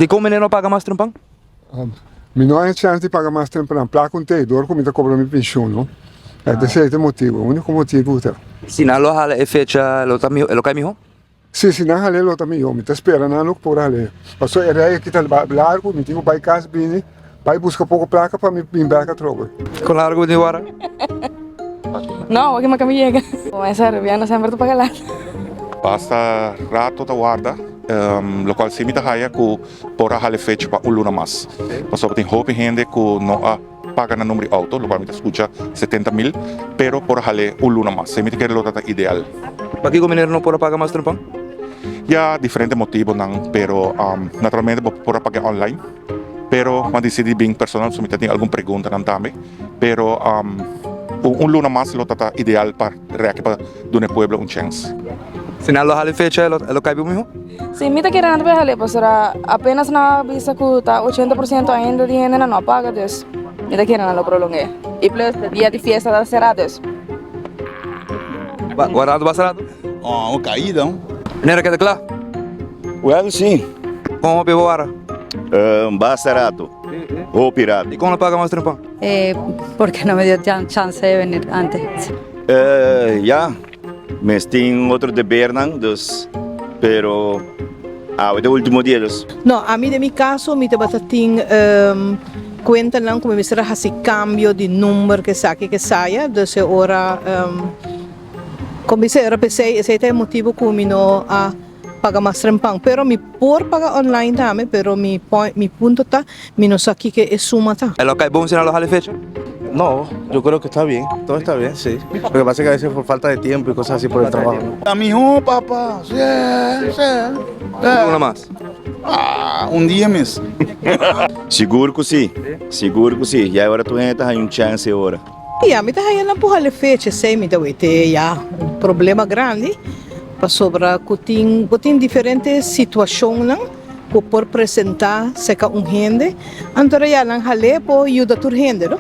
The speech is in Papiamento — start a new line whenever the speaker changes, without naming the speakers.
Dikon meneer no paga mas trempan?
Mi no haña chèns di paga mas trempan. Plaka un tei dor ku mi ta kobra mi penshun, no. Esei ta e motibu, e úniko motibu ta.
Si nan lo hala e fecha lo ta lo kai mihó?
Si, si nan hal'é lo ta mihó. Mi ta spera nan lo por hal'é. Pasobra e rei aki ta largu, mi tin ku bai kas bini, bai buska poko plaka pa mi bin bèk atrobe.
Kon largu bo tin wara?
No, awor ki mi kami yega. Bo Rubiano semper ta paga lat.
Basta rato ta warda, locual si mi ta haya cu por a hala e fecha pa un luna mas. Pasobra tin hopi hende cu no a paga nan number di auto, locual mi ta scucha 70 mil, pero por a hal'e un luna mas. Si mi ta kere lo ta ta ideal.
Pakico meneer no por a paga mas trempan?
Ya diferente motibonan, pero naturalmente bo por a paga online. Pero m'a dicidi bin personal, so mi ta tin algun preguntanan tambe. Pero un luna mas lo ta ta ideal pa reki pa duna e pueblo un chens.
Si nan lo hala e fecha e lo kai bo miho?
Si, mi ta kere nan ta bai hal'e pasobra apenas nan a bisa ku ta 80% ainda di hendenan no a paga dus mi ta kere nan lo prolong'e i plus e dia di fiesta ta sera dus.
Guardando basta rato?
Oh, un caída.
Meneer a keda kla?
Wel, si.
Kon hopi bo wara?
Basta rato. Hopi rato.
I kon lo paga mas trempan?
Eh, porque no me dio chance de venir antes.
Eh, ya, mes tin otro debernan, dus, pero awe ta ultimo dia, dus.
No, ami den mi caso mi tabata tin um, cuentanan cu mi mester a haci cambio di number ke esaki ke esaya, dus e ora um, como bisa e ora p'esey esey ta e motibo cu mi no a paga mas trempan, pero mi por paga online tambe, pero mi point, mi punto ta, mi no sa kiko e suma ta.
E lo kai bon si nan lo hala e fecha?
No, yo creo que está bien, todo está bien, sí. Lo que pasa es que a veces por falta de tiempo y cosas así por el trabajo.
Ta mihó papa, sí, sí.
Un luna mas.
Ah, un dia mes. Sigur ku sí, sigur ku sí. Ya e ora tur hende ta haña un chance e ora.
Ya, mi ta haña nan por hala e fecha, esei mi ta wete ya un problema grandi. Pasobra ku tin bo tin diferente situashonnan ku por presentá serka un hende, anto ya nan hal'é por yuda tur hende, no?